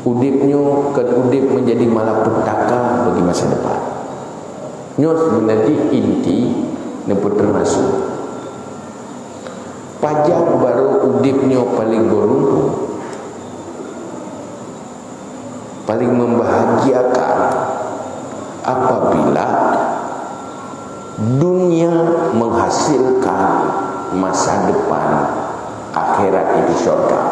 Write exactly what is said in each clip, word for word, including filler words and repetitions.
Udeb nyoe kon udeb menjadi malapetaka bagi masa depan. Nyoe sebenarnya inti neupeuteumasuk. Pajan barô udeb nyoe paling beruntung, paling membahagiakan apabila dunia menghasilkan masa depan, akhirat itu syurga.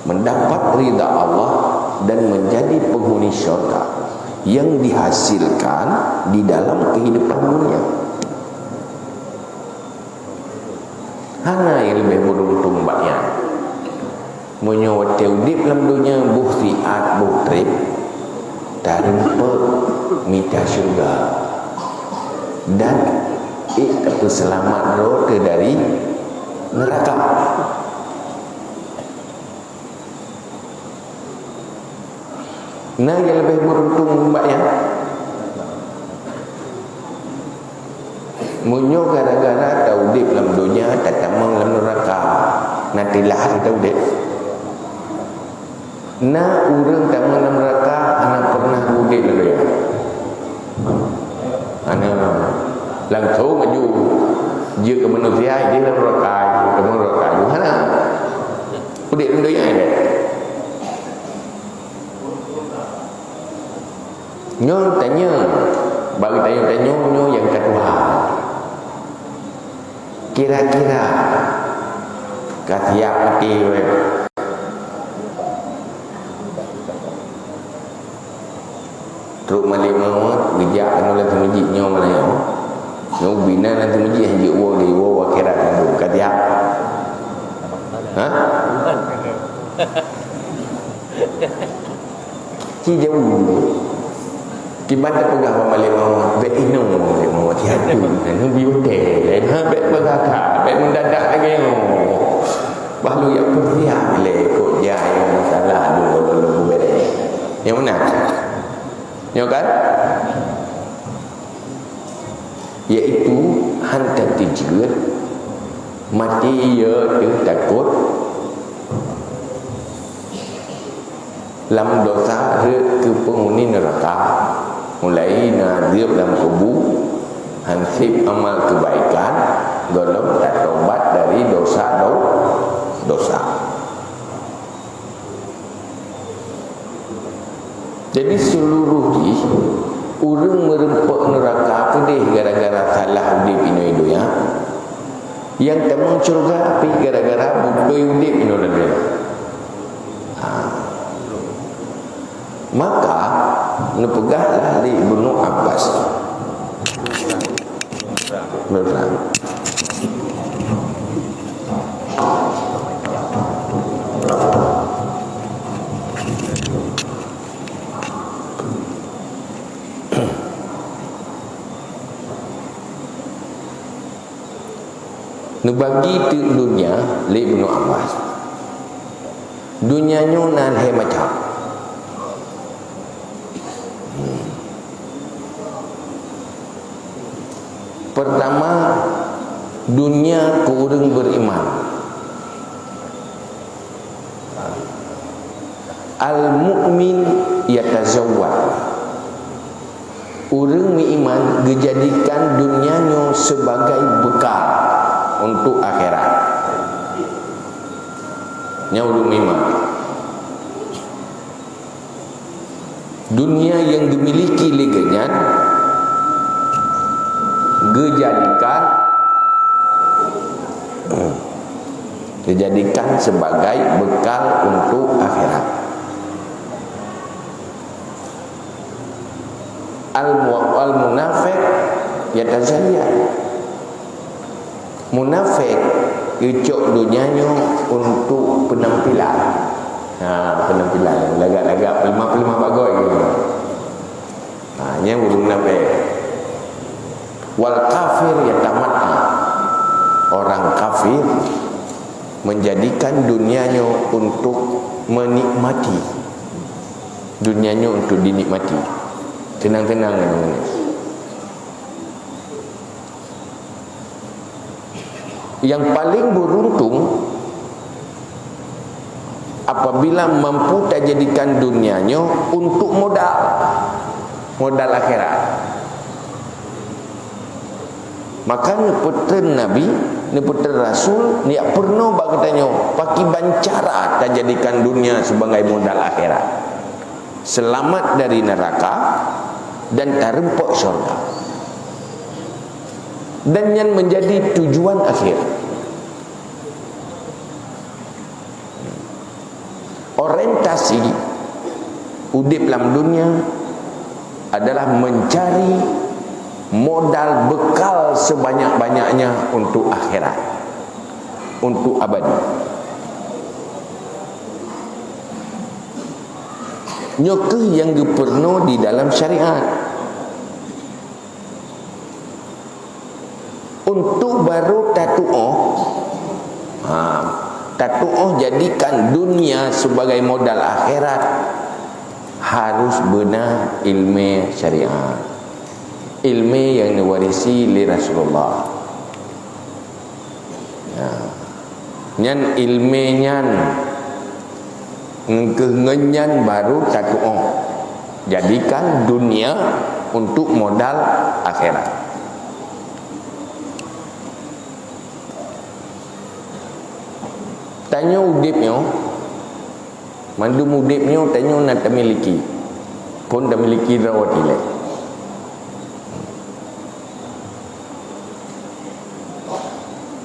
Mendapat ridha Allah dan menjadi penghuni syurga yang dihasilkan di dalam kehidupan dunia. Hana nyang leubeh beruntung bak nyan. Meunyoe watée udeb lam donya boh siat, boh treb, tarumpok mita syurga dan ék tapeuseulamat droe dari neuraka. Na nyang leubeh beruntung bak nyan? Meunyoe gara-gara taudeb lam donya tatamong lam neuraka, na teulah taudeb. Na ureuëng tamong lam neuraka hana pernah udeb lam donya. Hana, langsung aju jeuet keu manusia, jeuet lam neuraka, jeuet keu neuraka, jeuet hana. Udeb lam donya je. Nyoe tanyong, bagi tanyong-tanyong nyoe nyang ka tuha. Kira-kira ka siap maté ureuëng? Trok malée mawöt geujak keunoe lam seumeujid nyoe malam nyoe. Nyoe bina lam seumeujid hanjeuet woe lé woe akhirat nyoe ka siap. Ha? Ci jauh. Kiban tapeugah bak malée mawöt, bék inoe malée mawöt, hati-hati. Neubi utée, ha, bék peugah that, bék meudadak lagée nyoe. Bah lôn jak peusiap lé kok jai masalah lôn lôn lôn beureh. Nyang meunan? Nyoe kan? Yaitu han ka teujeuet maté, ya, teuh takot lam dosa rhot keu peunghuni neuraka, mulai na adeueb lam kubu, han seb amal keubaikan, gohlom tatobat dari dosa do-, dosa. Jadi, seuluruh jih ureuëng meurumpok neuraka keudeh gara-gara salah udeb inoe donya. Nyang tamong syeuruga pih gara-gara beutôi udeb inoe donya. Ha. Maka, neupeugah lah lé Ibnu Abbas. Beurang. Neubagi teuk donya lé Ibnu Abbas. Donya nyoe na lhée macam. Hmm. Pertama, donya keu ureuëng beriman. Al-mu'min yatazawwad. Ureuëng meuiman geujadikan donya nyoe sebagai bekal untuk akhirat. Nyan ureuëng meuiman. Dunia nyang dimiliki lé geuhnyan geujadikan, geujadikan sebagai bekal untuk akhirat. Al-mu-, al-munafiq yatazayyan. Munafék geucok donya nyoe untuk peunampilan. Ha, peunampilan. Lagak-lagak peuleumah-peuleumah bak goe. Ha, nyan ureuëng munafék. Wal kafir yatamatta. Orang kafir menjadikan dunia nyoe untuk menikmati. Dunia nyoe untuk dinikmati. Tenang-tenang. Nyang paleng beuruntung, Apabila mampu tajadikan dunia nyoe untuk modal, modal akhirat. Maka neupeutreun Nabi, neupeutreun Rasul, neujak peurunoe bak geutanyoe, pakiban cara tajadikan dunia sebagai modal akhirat. Selamat dari neraka dan tareumpok syurga. Dan nyan menjadi tujuan akhir. Orientasi udeb lam dunia adalah mencari modal bekal sebanyak-banyaknya untuk akhirat, untuk abadi. Nyoe kheueh nyang geupeurunoe di dalam syariat. Untuk baru tatuoh, ha, tatuoh jadikan dunia sebagai modal akhirat, harus beuna ilmu syariat. Ilmu nyang neuwarisi lé Rasulullah. Ya. Nyan ilmu nyan, ngon keuh ngon nyan baru tatuoh. Jadikan dunia untuk modal akhirat. Tanyoe udeb nyoe, mandum udeb nyoe tanyoe na tamiliki. Phon tamiliki droe dilée.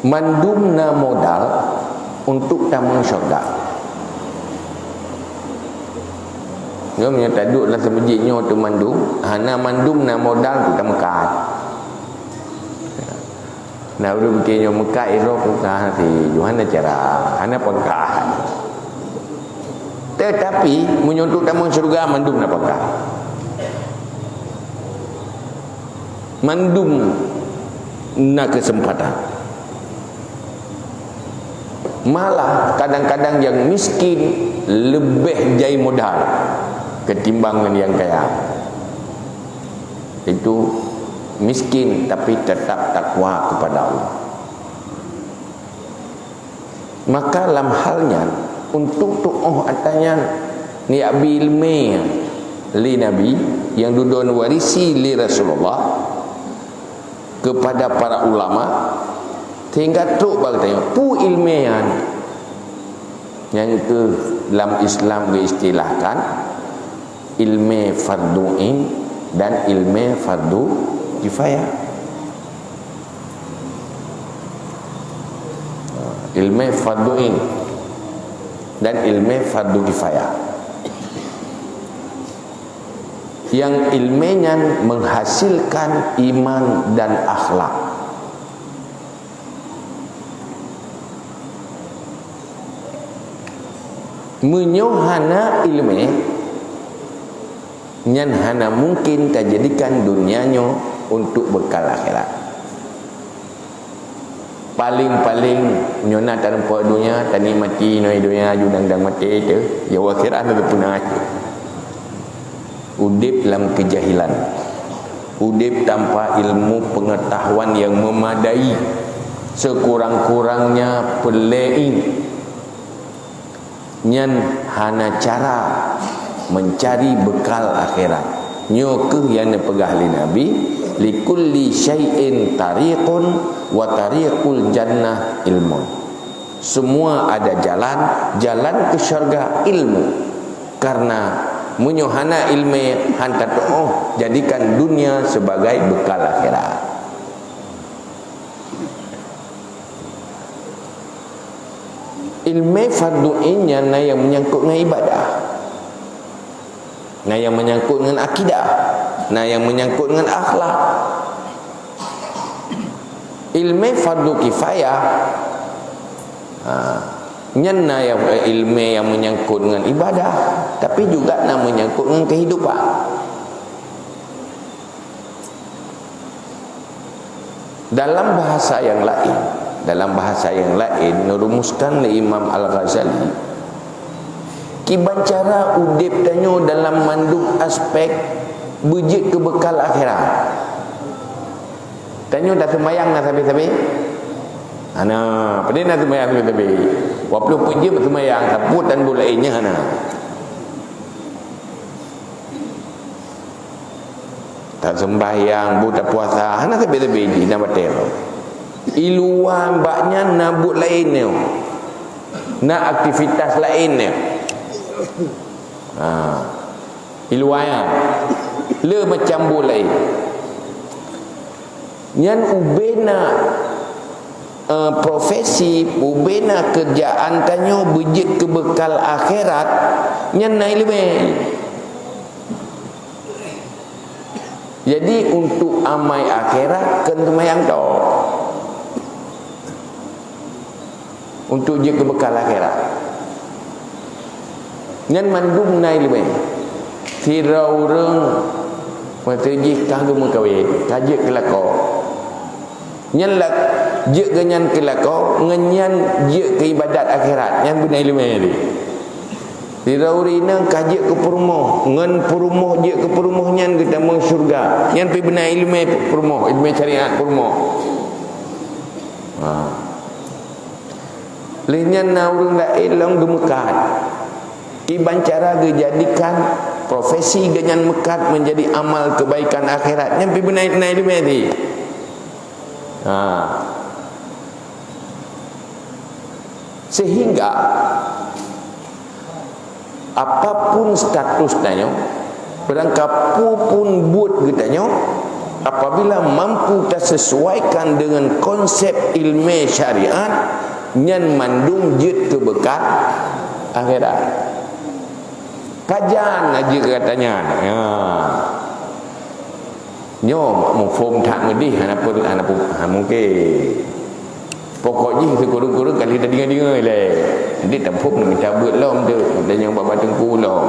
Mandum na modal untuk tamong syurga. Nyoe meunyoe taduek lam seumeujid nyoe teuh mandum, hana mandum na modal untuk tameukat. Na ureuëng pike nyoe meukat irok meukat si, hana cara, hana pangkat. Tetapi meunyoe untuk tamong syurga mandum na pangkat. Mandum na keuseumpatan. Malah kadang-kadang nyang miskin leubeh jai modal ketimbang ngon nyang kaya. Itu miskin tapi tetap takwa kepada Allah. Maka lam hal nyan, untuk tuoh atra nyan, neujak bi ilmu lé Nabi nyang dudoe neuwarisi lé Rasulullah kepada para ulama, sehingga trok bak geutanyoe, peue ilmu nyan? Nyang keuh lam Islam geuistilahkan ilmu fardu ain dan ilmu fardu kifayah. Ilmu fardu ain dan ilmu fardu kifayah. Yang ilmu nyan menghasilkan iman dan akhlak. Meunyoe hana ilmu, nyan hana mungkin tajadikan dunia nyoe untuk bekal akhirat. Paléng-paléng nyoe na tareumpok dunia, tanikmati nyoe dunia, aju dang-dang maté teuh, ya akhirat hana teupeuna. Udeb lam keujahilan, udeb tanpa ilmu peungatahuan nyang meumadai, sekurang-kurangnya peureulée ilmu, nyan hana cara meucari beukal akhirat. Nyoe kheueh nyang neupeugah lé Nabi, "Likulli syai'in tariqun wa tariqul jannah ilmun." Semua ada jalan, jalan ke syurga ilmu. Karena meunyoe hana ilmu, han tatuoh jadikan dunia sebagai bekal akhirat. Ilmu fardu ain nyan na nyang meunyangkot ngon ibadah. Na nyang meunyangkot ngon akidah, na nyang meunyangkot ngon akhlak. Ilmu fardu kifayah, ha, nyan na nyang, ilmu nyang meunyangkot ngon ibadah, tapi juga na meunyangkot ngon kehidupan. Dalam bahasa yang lain, dalam bahasa yang lain, neurumuskan lé Imam Al-Ghazali, kiban cara udeb tanyoe dalam mandum aspek beujeuet keu beukal akhirat. Tanyoe taseumayang na sabe-sabe? Hana, peue na seumayang sabe-sabe? Dua ploh peuet jeuem seumayang, sapeue tan buet laén nyan hana. Taseumbahyang, bu tapuasa, hana sabe-sabe jih, na batée. I luwa bak nyan na buet laén nyoe. Na aktivitas laén nyoe. Ha. I luwa nyan. Le macam buet laén. Nyan ubena, eh, profesi, ubena keurjaan tanyoe beujeuet keu beukal akhirat, nyan na iéleumé. Jadi, untuk amai akhirat, kon seumayang tok. Untuk jeuet keu beukal akhirat. Nyan mandum na iéleumé. Sidroe ureuëng, masa jih ka geumeukawen, ka jeuet keu lakoe. Nyan la-, jeuet geuh nyan keu lakoe, ngon nyan jeuet keu iébadat akhirat. Nyan beuna iéleumé tadi. Sidroe ureuëng inong ka jeuet keu peurumoh, ngon peurumoh jeuet keu peurumoh nyan geutamong syeuruga. Nyan pih beuna iéleumé peurumoh, iéleumé syariat peurumoh. Ha. Lheueh nyan na ureuëng laén lom geumeukat. Kiban cara geujadikan profesi geuh nyan meukat menjadi amal kebaikan akhirat. Nyan pih beuna na iéleumé tadi. Ha. Sehingga, apapun status tanyoe, barangkapeue pun buet geutanyoe, apabila mampu tasesuaikan dengan konsep iéleumé syariat, nyan mandum jeuet keu beukal akhirat. Pajan na jeuet keu gata nyan? Ya. Nyoe muphom that meudeh, hana pun, hana pun, ha, mungkin. Pokok jih sikureueng-kureueng kali tadeungoe-deungoe ilée. Nanti taphom mita beuet lom tu, dan nyang bak teungku lom.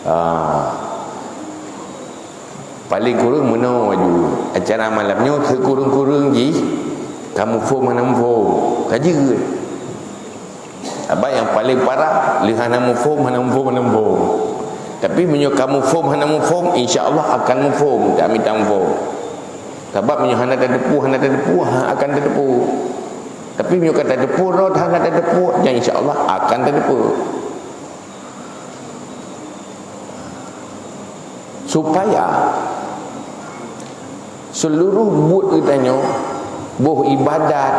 Ah. Paling kureueng meunoe laju. Acara malam nyoe sikureueng-kureueng jih, ka muphom hana muphom, ka jeuet. Sabab nyang paling parah, lheueh hana muphom, hana muphom, hana muphom. Tapi meunyoe ka muphom, hana muphom, insya Allah akan muphom, tak mita muphom. Sabab meunyoe hana tateupeue, hana tateupeue, ha, akan tateupeue. Tapi meunyoe ka tateupeue rot, hana tateupeue, nyan insya Allah akan tateupeue. Supaya seluruh buet geutanyoe, boh ibadat,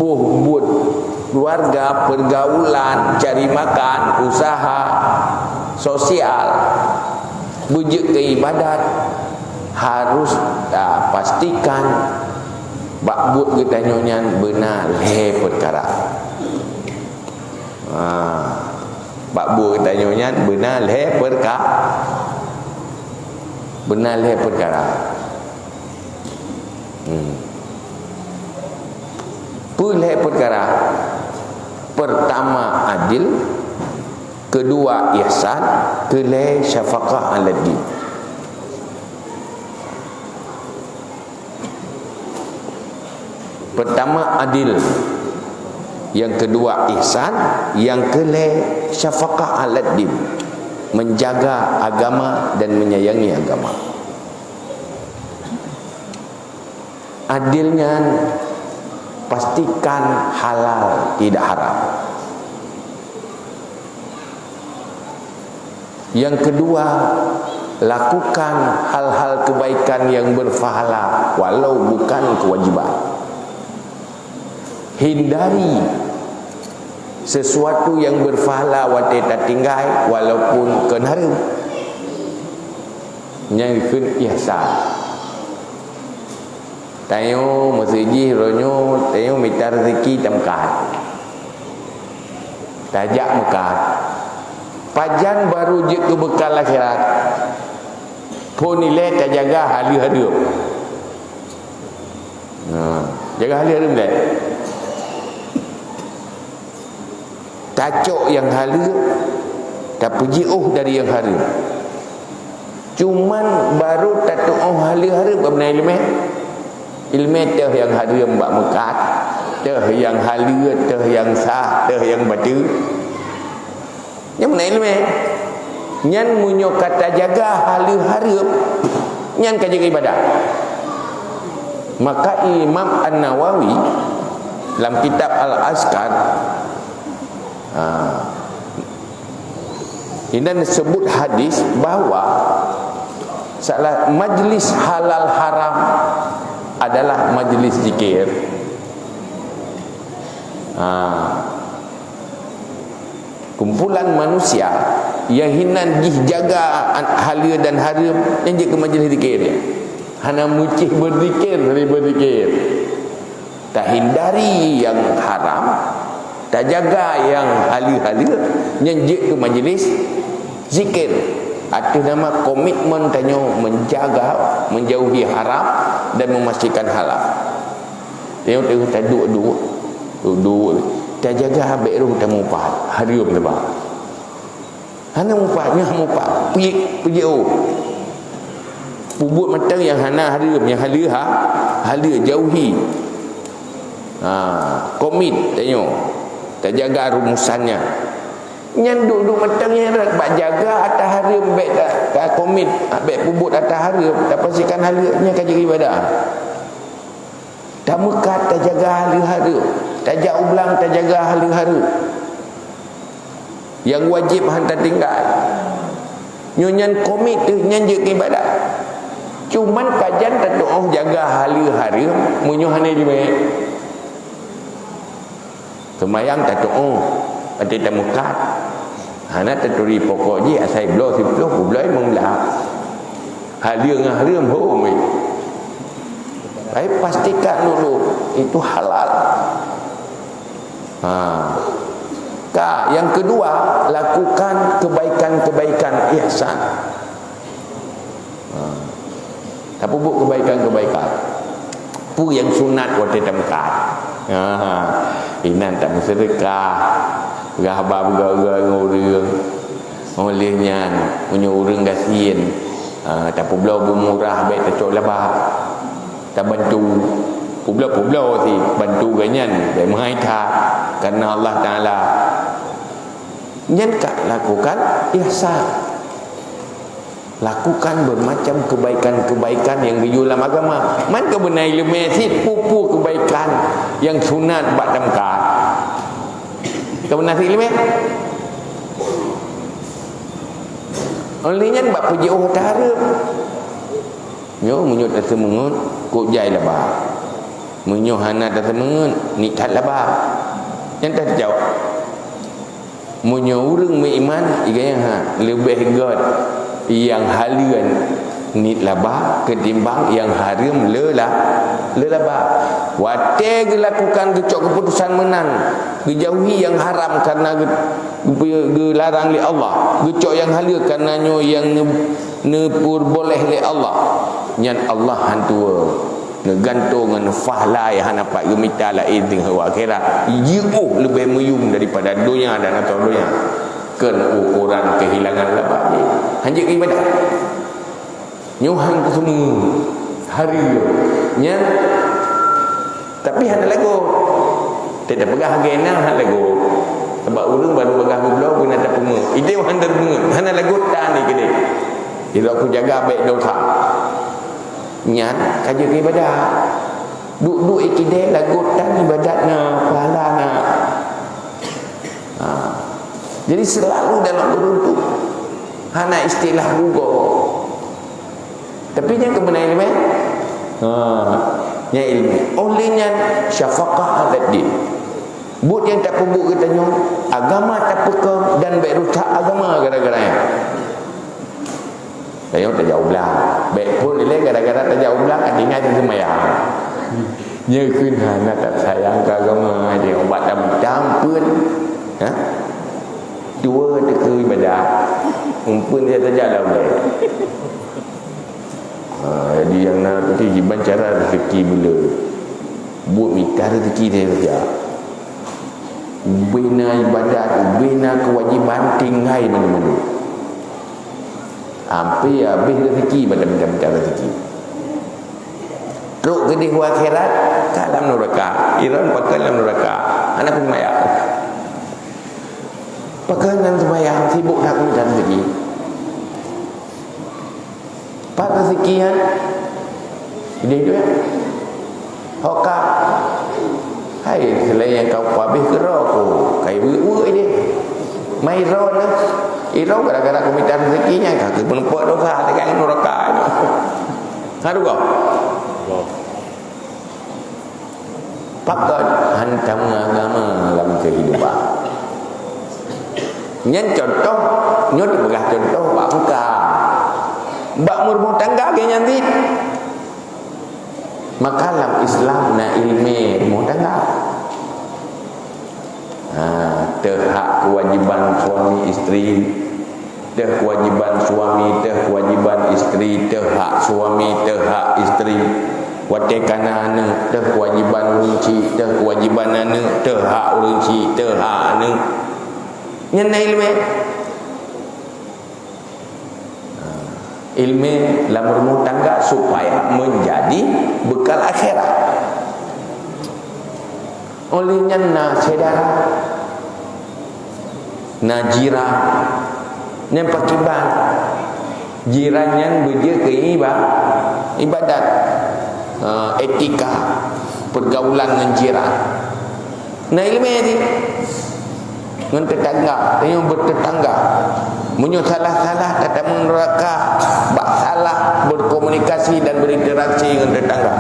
boh buet keluarga, pergaulan, cari makan, usaha, sosial, beujeuet keu ibadat, harus tapastikan bak buet geutanyoe nyan beuna lhée peukara. Ha. Bak buet geutanyoe nyan beuna lhée peurka-, beuna lhée peukara. Hmm. Peue lhée peukara? Pertama adil, kedua ihsan, keulhée syafaqah aladin. Pertama adil, yang kedua ihsan, yang keulhée syafaqah aladin, menjaga agama dan menyayangi agama. Adil nyan pastikan halal, tidak haram. Yang kedua, lakukan hal-hal kebaikan yang berpahala walau bukan kewajiban. Hindari sesuatu yang berpahala watée tatinggai walaupun kon hareuem. Nyan kheun ihsan. Tanyoe meuseujih roh nyoe, tanyoe mita rezeki tameukat. Tajak meukat. Pajan barô jeuet keu beukal akhirat. Phon ilée tajaga haleue hareuem. Nah, jaga haleue hareuem deh. Tacok nyang haleue, tapeujiôh dari nyang hareuem. Cuman barô tatu'oh haleue hareuem ban meunan iéleumé. Iéleumé teuh nyang hareuem bak meukat, teuh nyang haleue, teuh nyang sah, teuh nyang bateue. Nyan meunan iéleumé. Nyan meunyoe ka tajaga haleue hareuem, nyan ka jeuet ibadat. Maka Imam An-Nawawi Lam kitab Al-Azkar, ha, inan disebut hadis bahwa salah majlis halal haram adalah majlis zikir. Ha. Kumpulan manusia nyang hinan jih jaga an-, haleue dan hareuem, nyan jeuet keu majlis zikir. Hana meucih beuzikir, lé beuzikir. Tahindari nyang haram, tajaga nyang haleue-haleue, nyan jeuet keu majlis zikir. Ateueh nama komitmen tanyoe menjaga, menjauhi haram dan memastikan halal. Tanyoe teuh taduek-duek, duek-duek, tajaga bèk rôh tameupat, hareuem teuh bah. Hana mupat, nyoe mupat. Peujiôh, peujiôh. Peubuet mantong nyang hana hareuem, nyang haleue ha, haleue jauhi. Ha, komit tanyoe. Tajaga rumusan nyan. Nyan duek-duek mantong nyan rot bak jaga ata hareuem, bèk ta, ta komit, bèk peubuet ata hareuem, tapastikan haleue, nyan ka jeuet ibadah. Tameukat tajaga haleue-haleue, tajak u blang tajaga haleue-haleue. Nyang wajéb han tatinggai. Nyoe nyan komit teuh, nyan jeuet keu ibadat. Cuman pajan tatu'oh jaga haleue-haleue meunyoe hana ileumèe. Seumayang tatu'oh, até tameukat. Hana taturi pokok jih, asai bloe siplôh, peubloe limong blah. Haleue ngon hareuem hom weh. Tapi pastikan dulu itu halal. Ha. Ka, yang kedua, lakukan kebaikan-kebaikan ihsan. Ha. Tapeubuet kebaikan-kebaikan. Peue nyang sunat watèe tameukat? Ha. Inan tameuseudeukah, peugah haba beugöt-göt ngon ureueng. Óh lheueh nyan, meunyoe ureueng gasien, ha, tapeubloe bu murah, bèk tacok laba. Tabantu. Peubloe-peubloe sit, bantu gobnyan, bèk meuhai that, kareuna Allah Taala. Nyan ka lakukan ihsan. Lakukan bermacam kebaikan-kebaikan nyang geuyue lam agama. Man ka beuna ileumèe sit peue-peue kebaikan nyang sunat bak tameukat. Ka beuna sit ileumèe. Óh lheueh nyan bak peujiôh ata hareuem. Nyoe meunyoe taseumeungeut, kok jai laba. Meunyoe hana taseumeungeut, niet that laba. Nyan tajaweueb. Meunyoe ureueng meuiman, igaya ha, leubeh göt nyang haleue niet laba keutimbang nyang hareuem le la-, le laba. Watèe geulakukan geucok keuputusan meunan, geujauhi nyang haram kareuna geu-, geu-, geularang lé Allah, geucok nyang haleue kareuna nyoe nyang neu-, neupeuboleh lé Allah, nyan Allah han tuwoe. Neugantung ngon pahala nyang hana pat geumita laén teungoh u akhirat. Jiôh leubeh meuyuem daripada donya dan ateueh donya. Kheun u-, ureueng keuhilangan laba jih. Hanjeuet keu ibadat. Nyoe han keuteumé hareuem. Nyan, tapi hana lagot. Teupeugah lagèe nyan han lagot. Sabab ureueng barô peugah geubloe beuna tapeungeut. Idéh han tapeungeut. Hana lagot tan di keudéh. Ilok kujaga bèk dosa. Nyan ka jeuet keu ibadat. Duek-duek ikidéh lagot tan ibadat na, pahala na. Ha. Jadi selalu dalam beruntung. Hana istilah rugoe. Tapi nyan keubeuna ileumèe. Ha. Nyan ileumèe. Óh lheueh nyan syafaqah 'alat din. Buet nyang tapeubuet geutanyoe, agama tapeukong dan bèk rusak agama gara-gara nyan. Tanyoe tajak u blang. Bèk phôn ilèe gara-gara tajak u blang, ka tinggai teuseumayang. Nyoe kheun hana tasayang keu agama, nyoe bak dam-dam pun. Ha? Tuwoe teuh keu ibadat. Umpeun dia tajak lam ulèe. Ha, jadi nyang na teuh kiban cara rezeki beu le. Buet mita rezeki dia tajak. Ubé na ibadat, ubé na keuwajéban tinggai meunyoe-meunyoe. Ampé habéh rezeki, macam-macam cara rezeki. Trok keudéh u akhirat, ka lam nuraka. Iron pakon lam nuraka. Hana peue seumayang. Pakon ngon seumayang, sibok that meujan tadi. Pat rezeki nyan? Idéh duek. Hoka. Hai, selain nyang ka upah beh keudroe ku, kai weuek-weuek jih. Mai droe neuh. Droe gara-gara kumita rezeki nyan ka keupeue neupok dosa, teungoh nuraka nyoe. Hareuga. Pakon hantom agama lam kehidupan. Nyan contoh, nyoe teupeugah contoh bak muka. Bak meurumah tangga geuh nyan cit. Maka lam Islam na ilmè rumoh tangga. Ha, teuhak kewajiban suami isteri, teuh kewajiban suami, teuh kewajiban isteri, teuhak suami, teuhak isteri. Watèe kana aneuk, teuh kewajiban ureueng chik, teuh kewajiban aneuk, teuhak ureueng chik, teuhak aneuk. Nyan na ilmè. Ilmè lam rumoh tangga supaya menjadi bekal akhirat. Oleh nyan na syedara, na jiran, nyan pakiban. Jiran nyan beujeuet keu iba-, ibadat, eh, etika pergaulan ngon jiran. Na ilmè jih. Ngon tetangga, tanyoe bertetangga. Meunyoe salah-salah, tatamong neuraka bak salah berkomunikasi dan berinteraksi ngon tetangga.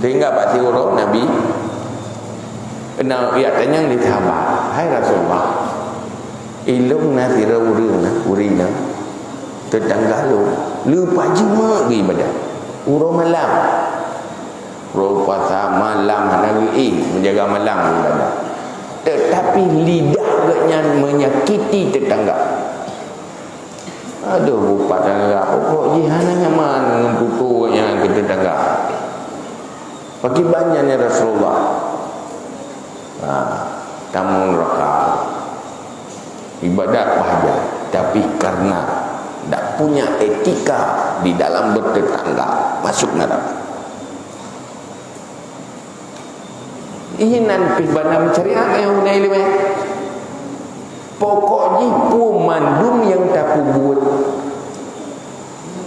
Sehingga bak siuroe Nabi, na, ya, tanyong lé sahabat, "Hai Rasulullah, ilôn na sidroe ureueng na, ureueng na, tetangga lôn, le pajeuet geuibadat uroe malam." Uroe puasa malam hana geuéh, menjaga malam ibadat. Tetapi lidah geuhnyan menyakiti tetangga. Aduh, bupat tetangga, pokok jih hana nyaman ngon tutoe geuhnyan keu tetangga. Pakiban nyan, ya Rasulullah? Ha, tamong neuraka. Ibadat pahala, tapi karena tak punya etika di dalam bertetangga, masuk neraka. Inan pih banam syariat nyang hana ileumèe. Pokok jih peue mandum nyang tapeubuet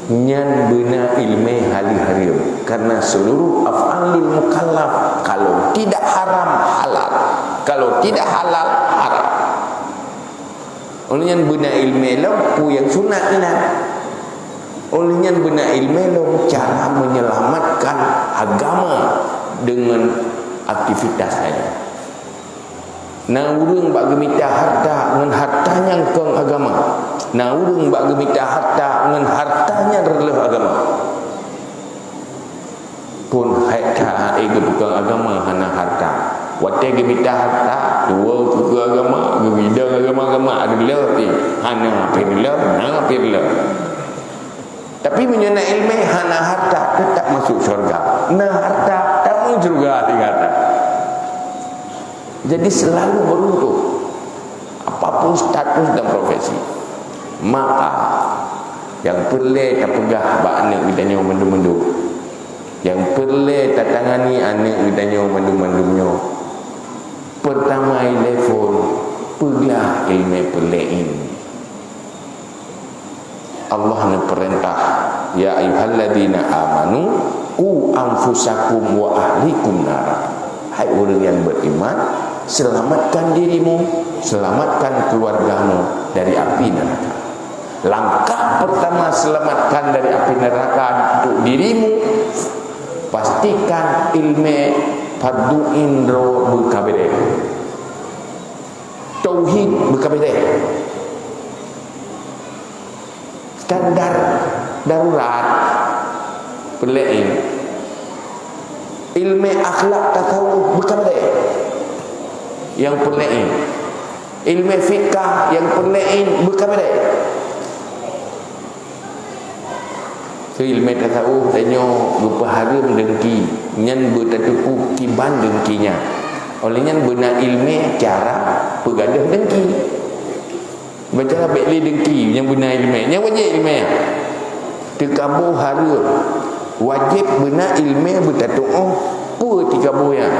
nyan beuna ileumèe halal haram. Karena seluruh af'alul mukallaf kalau tidak haram halal, kalau tidak halal haram. Oleh nyan beuna ileumèe lom peue nyang sunat inan. Oleh nyan beuna ileumèe lom cara menyelamatkan agama dengan aktivitas lain. Na ureueng bak geumita harta ngon harta nyan kong agama. Na ureueng bak geumita harta ngon harta nyan reuloh agama. Phôn hai that, eh, geupeukong agama hana harta. Watèe geumita harta, tuwoe keu agama, geubidong agama-agama, reuloh pih hana pih reuloh, na pih reuloh. Tapi meunyoe na ileumèe hana harta, teutap masuk syurga. Na harta, tamong syurga tinggai that. Jadi selalu beruntung. Apapun status dan profesi. Maka, nyang peureulèe tapeugah bak aneuk geutanyoe mandum-mandum. Nyang peureulèe tatangani aneuk geutanyoe mandum-mandum nyoe. Peurtama ilèe phôn, peugah ileumèe peureulèe ilmu. Allah neupeurintah, "Ya ayyuhalladzina amanu, qu anfusakum wa ahlikum nara." Hai ureueng nyang beriman, selamatkan dirimu, selamatkan keluargamu dari api neraka. Langkah pertama selamatkan dari api neraka untuk dirimu, pastikan ileumèe fardu ain droe beukabereh. Tauhid beukabereh. Standar darurat peureulèe. Ileumèe akhlak tasawuf beukabereh. Nyang peureulèe. Ileumèe fikah nyang peureulèe beukabereh. Ileumèe tasawuf tanyoe geupeuhareuem dengki, nyan beutateupeue kiban dengki nyan. Oleh nyan beuna ileumèe cara peugadôh dengki. Baca bèk lé dengki nyang beuna ileumèe. Nyang wajéb ileumèe. Teukabô hareuem. Wajéb beuna ileumèe beutatu'oh peue teukabô nyan.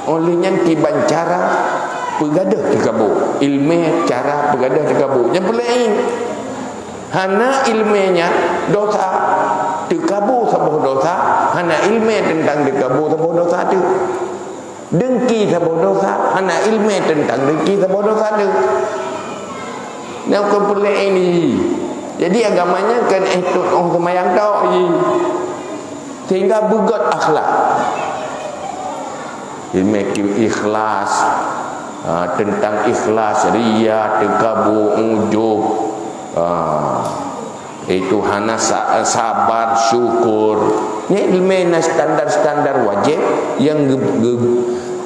Óh lheueh nyan kiban cara peugadôh teukabô. Ileumèe cara peugadôh teukabô. Nyang peureulèe, hana ileumèe nyan dosa. Teukabô saboh dosa, Hana iéleumé teuntang deukabô saboh desya teuk. Deungki saboh desya, hana iéleumé teuntang deungki saboh desya teuk. Nyan kon peureulée ini. Jadi agama nyan kon éh teuôt óh seumayang tok jih. Sehingga beugét akhlak. Iéleumé ikhlas, ha, teuntang ikhlas, ria, deukabô, ujub, ha, itu hana sa-, sabar, syukur. Nyan iéleumé na standar-standar wajéb nyang ge-, ge-,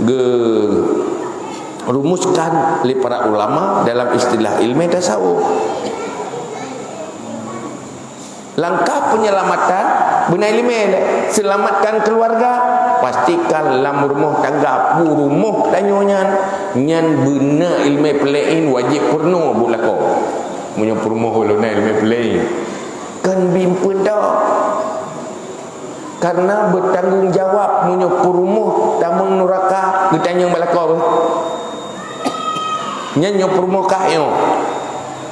ge-, rumuskan lé para ulama dalam istilah iéleumé tasawuf. Langkah penyelamatan beuna iéleumé lé. Selamatkan keluarga, pastikan lam rumoh tangga peurumoh tanyoe nyan, nyan beuna iéleumé peureulée wajéb peurunoe buet lakoe. Meunyoe peurumoh ulôn na iéleumé peureulée, kon bimpeuen tok. Karena bertanggung jawab meunyoe peurumoh tamong nuraka geutanyong bak lakoe. Nyan nyoe peurumoh kah nyoe.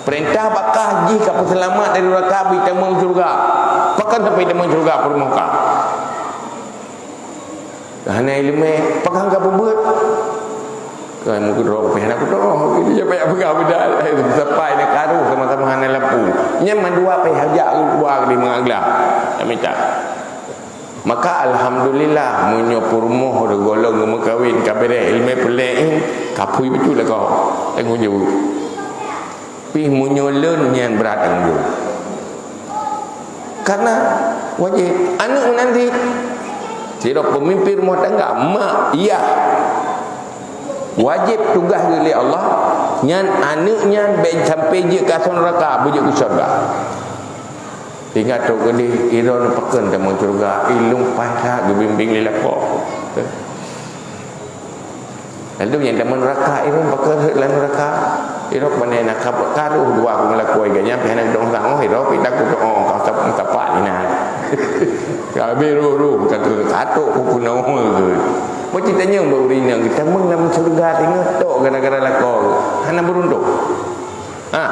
Peurintah bak kah jih ka peuseulamat dari nuraka bri tamong syeuruga. Pakon sampai tamong syeuruga peurumoh kah? Hana iéleumé, pakon ka peubuet? Kan meukeudroe pih hana keudroe. Jadi siapa yang peugah bedal? Sampai nak karu sama-sama hana lampu. Nyan mandua pih hajak luwa di mengaglah. Tak minta. Maka alhamdulillah, meunyoe peurumoh golom geumeukawen ka bèrèh iéleumé peureulée, kapui beutôi lakoe. Tanggung jaweueb. Pih meunyoe lôn nyan brat tanggung jaweueb. Karena wajéb. Aneuk meunan cit. Sidroe peumimpin rumoh tangga, mak, yah. Wajéb tugaih geuh lé Allah, nyan aneuk nyan bèk sampai jeuet keu asoe nuraka, beujeuet keu syeuruga. Ingat trok keudeh, droeneuh pakon tamong syeuruga, ilôn paih that geubimbéng lé lakoe. Lalu nyang tamong nuraka, droeneuh pakon rhot lam nuraka. Droeneuh pane na kab-, karu dua ku meulakoe, gobnyan pih hana geudong sangoh, droeneuh pih takot, oh, ka tap-, tapak inan. Ka habéh roh-roh, ka tu, ka trok ku keunoe. Meutanyong bak ureueng inong, geutamong lam syeuruga teungoh tok gara-gara lakoe. Hana beuruntung. Ha.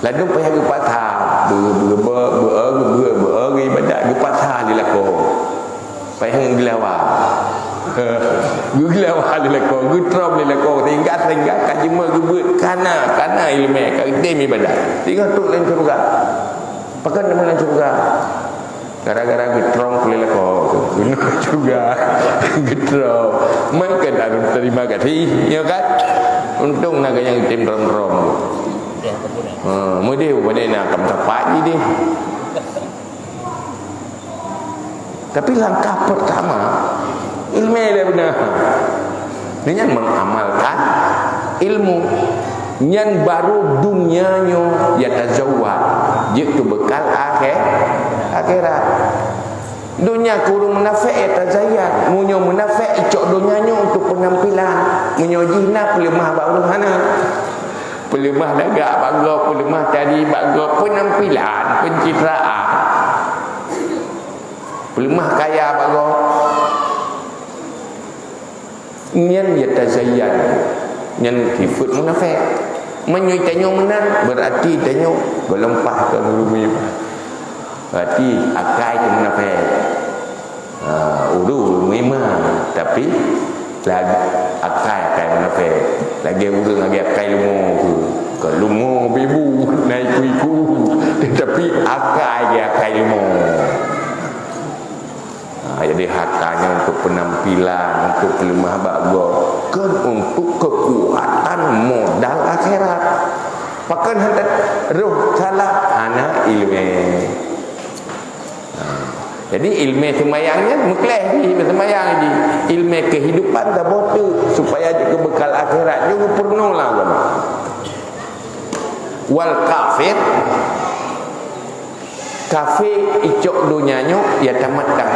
Ladôm payah geupaksa, beu-, beu-, beu-, beu-, beu-, beu-, ibadat geupaksa lé lakoe. Payah ngon geulawa. Geugeulawa lé lakoe, geutrom lé lakoe, sehingga, sehingga ka jeuet geubeuet kana, kana iéleumé, ka geutém ibadat. Sehingga trok lam syeuruga. Pakon tamong lam syeuruga? Gara-gara geutrom lé lakoe tu. Geunoe syeuruga. Geutrom. Maka harus terima kasih, ya kan? Untung na geuh nyang tem trom-trom. Ha, meudeh pada na kam tapak jih deh. Tapi langkah pertama, iéleumé lé beuna. Nyan mengamalkan ilmu. Nyan baru dunia nyoe yatazawwad, jeuet keu beukal akhé-, akhirat. Dunia keu ureueng munafék yatazayyan. Meunyoe munafék icok dunia nyoe untuk penampilan. Meunyoe jih na peuleumah bak ureueng hana. Peuleumah lagak bak gob, peuleumah tari bak gob, penampilan, pencitraan. Peuleumah kaya bak gob. Nyan yatazayyan. Nyan sifeuet munafék. Meunyoe tanyoe meunan, berarti tanyoe golom paih kon ureueng meuiman. Berarti akai teuh munafék. Ha, ureueng meuiman, tapi lag-, akai, akai munafék. Lagèe ureueng lagèe akai leumo tu. Kon leumo bibu, na iku-iku. Tetapi akai dia akai leumo. Ha, jadi harta nyan untuk penampilan, untuk peuleumah bak gob, kon untuk keukuatan modal akhirat. Pakon hana roh salah, hana iéleumé. Ha, jadi iéleumé seumayang nyan meukleh jih, seumayang jih. Iéleumé kehidupan saboh teuk supaya jeuet keu beukal akhirat, jeuet keu peurunoe lam agama. Wal kafir, kafé icok donya nyoe yatamatta.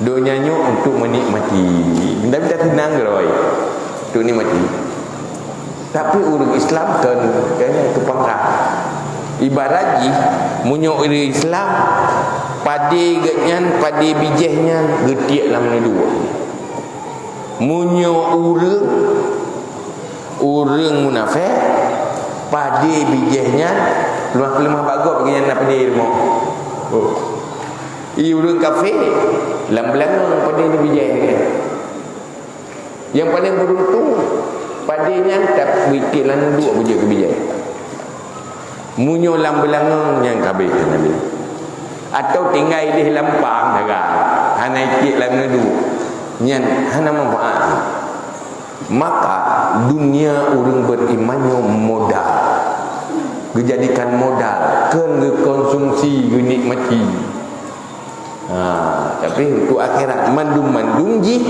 Donya nyoe untuk menikmati. Tapi tak senang, Roy. Untuk nikmati. Tapi ureueng Islam kan, kan itu pangkat. Ibarat jih, meunyoe ureueng Islam, padé geuh nyan, padé bijéh nyan, geutiek lam neudua. Meunyoe ureueng, ureueng munafék, padé bijéh nyan, leumah-leumah bak gob geuh nyan na padé rumoh. Oh. I ureuëng kafé, lam beulangöng padé neubijai. Nyang paleng beuruntung, padé nyan tabiet lam duek beujeuet keu bijai. Meunyoe lam beulangöng nyan ka abéh hana lé. Atawa tinggai idéh lam pang sagai, hana itiek lam duek. Nyan hana manfaat. Maka, dunia ureuëng beriman nyoe modal. Geujadikan modal, kheun geukonsumsi, geunikmati. Ha, tapi untuk akhirat, mandum-mandum jih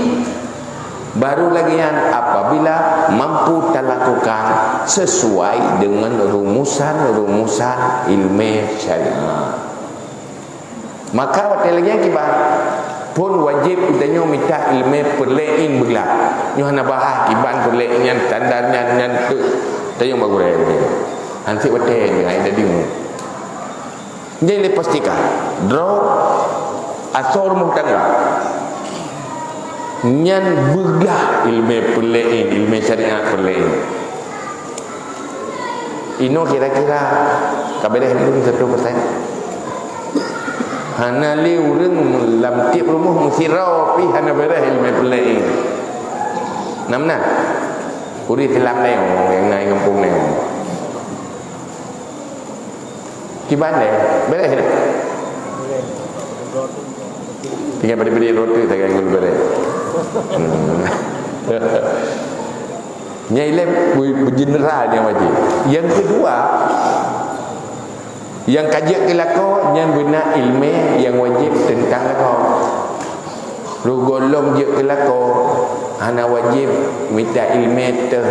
baru lagi nyan apabila mampu talakukan sesuai dengan rumusan-rumusan ilmu syariat. Maka watée lagée nyan kiban, phon wajéb geutanyoe mita ileumé peureulée beuglah. Nyoe hana bahas kiban peureulée nyan, standar nyan, nyan teuk tayong bak gurée. Hansék watée nyan, ai tadi mu. Jadi lé pastikan, droe asoe rumoh tangga nyan beuglah ileumé peureulée, ileumé syariat peureulée. Inoe kira-kira ka beureh lom satu persen. Hana lé ureuëng lam tieb rumoh meusidroe pih hana beureh ileumé peureulée. Na meunan? Ureuëng Islam nyoe, nyang na i gampông nyoe. Kiban deh, beureh deh. Tinggai padé-padé roti sagai ngulu beureh. Hmm. Nyan ilée bu-, beujeuneural nyang wajéb. Nyang keudua, nyang ka jeuet keu lakoe, nyan beuna ileumé nyang wajéb teuntang lakoe. Roh gohlom jeuet keu lakoe, hana wajéb mita ileumé teuh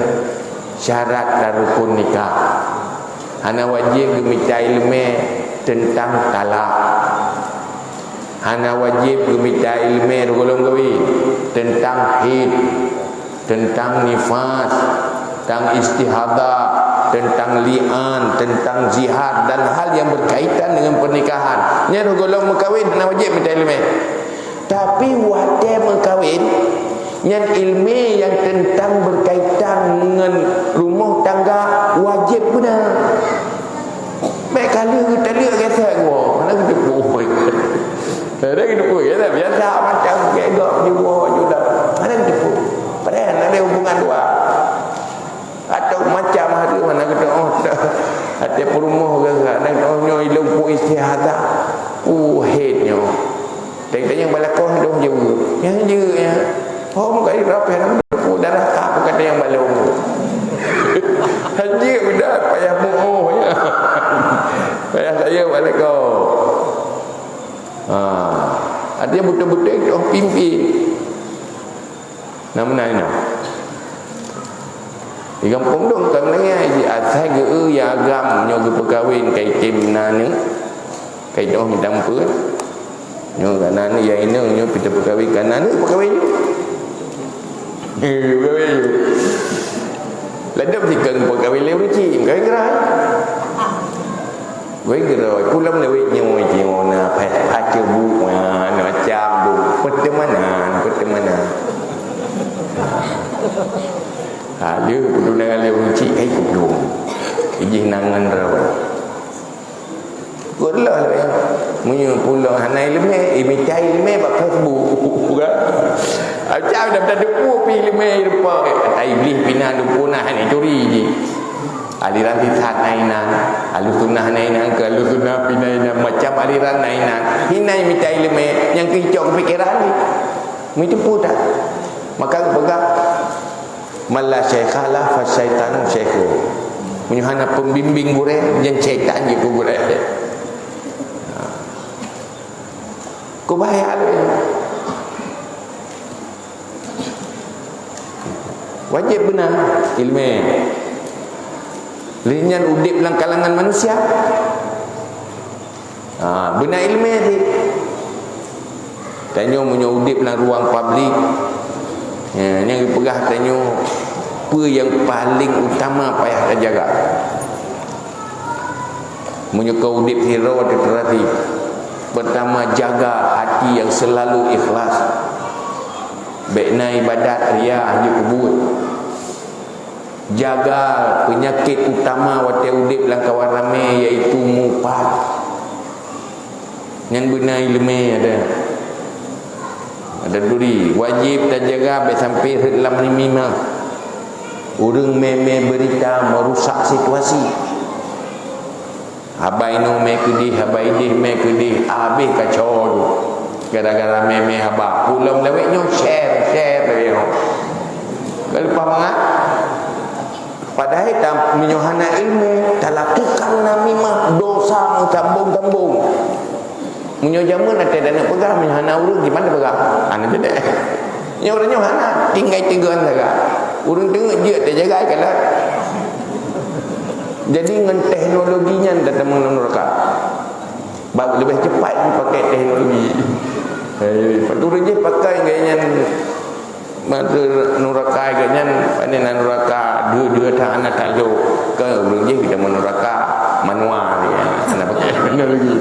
syarat dan rukun nikah. Hana wajéb geumita ileumé teuntang talak. Hana wajéb geumita ileumé roh gohlom kawén teuntang haid, teuntang nifas, teuntang istihadah, teuntang li'an, teuntang zihar dan hal yang berkaitan dengan pernikahan. Nyan roh gohlom meukawén hana wajéb mita ileumé. Tapi watée meukawén, nyan ileumé nyang teuntang beukaitan ngon rumoh tangga wajéb beuna. Bék ka lheueh geutaleuek gesek geuwoe, hana geuteupeue. Hana geuteupeue, ya, biasa macam gèt gob jiwoe juda. Hana geuteupeue. Padahai hana ada hubungan dua. Atau macam hareuem hana geuteupeue. Até peurumoh geuh hana geuteupeue nyoe ilong pu istihadah. Pu haid nyoe. Teng-teng nyang balakoh dong jeuet. Nyang jeuet nyan. Hom kai rapeh lam depu darah ka apa kata nyang balong. Hanjeuet beda payah muoh nya. Payah saya balakoh. Ha. Artinya betul-betul itu pimpin. Nama nai na. Di gampông dong kan lagi ai asai geu ya agam nyoe geupeukawén kai tem na ni. Kai doh minta ampun. Nyoe ka na ni ya inong nyoe pita peukawén ka na ni peukawén nyoe. Eh, peukawén nyoe. Ladom sikang peukawén lé uruci, peukawén gerai. Wei gerai, pulang lé wei nyoe nyoe na pah pah cebu na macam tu. Pertemanan, pertemanan. Ha, dia pertunangan lé uruci kai kudung. Ijih nangan rawa. Gurlah lah ya. Meunyoe pulang hana ileumé, eh, mita ileumé bak Facebook kan. Acam dah dah depu pi ileumé rupa. Kata iblis pina depu nah ni curi ji. Aliran sisat na inan, ahli sunnah na inan, ke ahli sunnah pina inan, macam aliran na inan. Hina mita ileumé nyang keucok pikiran ni. Meuteupeu tak? Maka peugah, "Man la syaikha lah, fa syaitanu syaikhu." Meunyoe hana pembimbing gurée, nyan syaitan jih keu gurée. Keu bahaya lé. Wajéb beuna ileumé. Lé nyan udeb lam kalangan manusia. Ha, beuna ileumé cit. Tanyoe meunyoe udeb lam ruang publik, ya, nyang geupeugah tanyoe peue nyang paleng utama payah tajaga. Meunyoe ka udeb sidroe teutarati, pertama jaga hati nyang seulalu ikhlas. Bék na ibadat riya jeuet keu buet. Jaga peunyakét utama watée udeb lam kawan ramé, yaitu mupat. Nyan beuna ileumé ada. Ada duri, wajéb tajaga bèk sampai rhot lam namimah. Ureueng mé-mé beurita meurusak situasi. Haba inoe mé keudeh, haba ideh mé keudeh, habéh kacau tu. Gara-gara mé-mé haba. Pulom lawét nyoe share, share lawét nyoe. Ka leupah mangat. Padahai tam-, meunyoe hana ilmu, talakukan namimah, dosa meutambong-tambong. Meunyoe jameun até dan peugah, meunyoe hana ureueng, di mana peugah? Hana jadi. Nyoe ureueng nyoe hana, tinggai tiga negara. Ureueng teungeut jeuet teujaga kalau. Jadi ngon teknologi nyan tateumé ngon nuraka. Bak leubeh cepat pakai teknologi. Eh, lepas tu ureueng jih pakai gaya nyan. Maka nuraka geuh nyan, pane na nuraka dua-dua that hana taklok. Ke ureueng jih kita nuraka manual ya, hana pakai teknologi.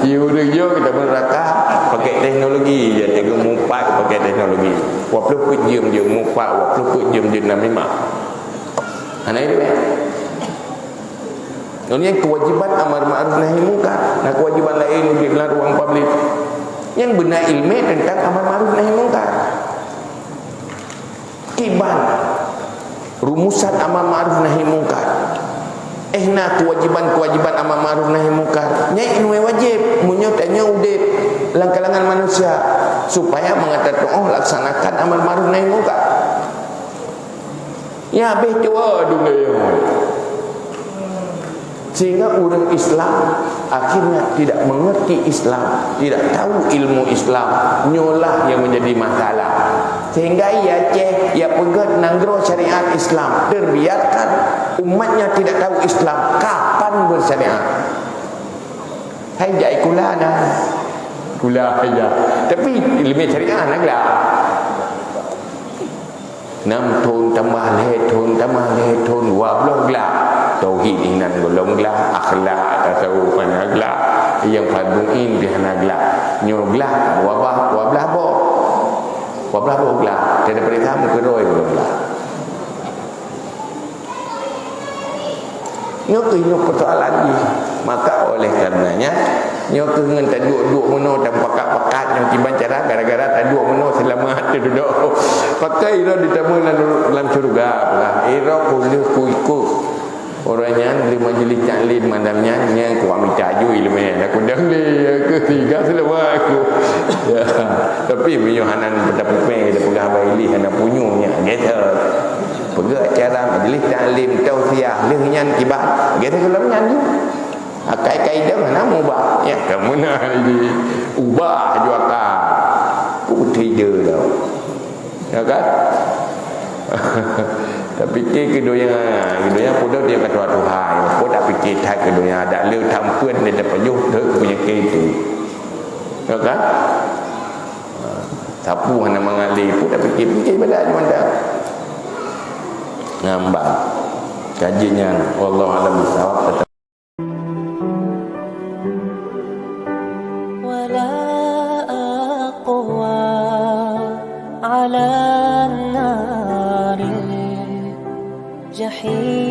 Ya ureueng jih kita nuraka pakai teknologi, ya teuga mupat pakai teknologi. Dua puluh peuet jeuem jeuet mupat, dua puluh peuet jeuem jeuet namimah. Hana itu ya. Nyan kewajiban amar ma'ruf nahi mungkar. Nah, kewajiban lain di dalam ruang publik. Yang beuna ilmu tentang amar ma'ruf nahi mungkar. Kiban rumusan amar ma'ruf nahi mungkar. Eh, na kewajiban-kewajiban amar ma'ruf nahi mungkar. Nyan ilmu wajib. Meunyoe tanyoe udeb lam kalangan manusia supaya mengatakan, oh, laksanakan amar ma'ruf nahi mungkar. Ya, habéh tuwo dunia. Sehingga ureueng Islam akhirnya tidak mengerti Islam, tidak tahu ilmu Islam. Nyoe lah yang menjadi masalah. Sehingga ia Aceh, ia peugöt nanggroe syariat Islam, terbiarkan umatnya tidak tahu Islam. Kapan bersyariat? Hai jai kula na. Kula ya. Tapi ilmu syariat na glah. Enam thon tambah lhèe thon tambah lhèe thon dua ploh glah. Tauhid inan golom glah, akhlak tasawuf hana glah, yang fardu ain pih hana glah. Nyoe glah dua bah, dua blah boh. Dua blah boh glah. Tiada perintah meukeuroi golom glah. Nyoe keuh nyoe persoalan jih. Maka oleh karenanya, nyoe keuh ngon taduek-duek meunoe dan pakat-pakat nyoe kiban cara gara-gara taduek meunoe seulamat teuduek. Pakai ira ditamong lam, lam syurga pula. Ira kuleuh kuikot. Orang nyan di majlis taklim malam nyan, nyan kuat mita ju ilmu nyan. Aku dah lé, aku tiga seulamat aku. Ya. Tapi meunyoe hana tapeupe, kita peugah bailih, hana punyueng nyan. Gitu. Peugah acara majlis taklim tausiah lheueh nyan kiban. Gata golom nyan ju. Akai kaidah hana mubah. Ya, kamu na di ubah ju akai. Ku beutôi dah. Ya kan? Tapi ke donya, ke donya pun dia kata Tuhan. Pun tak fikir that ke donya. Ada le tampun dia terpajuh ke penyakit itu. Ya kan? Sapu hana mangat lé pun dak pikir-pikir ibadat nyoe mantap. Ngambang. Kaji nyan, wallahu a'lam bishawab. ولا أقوى على النار الجحيم.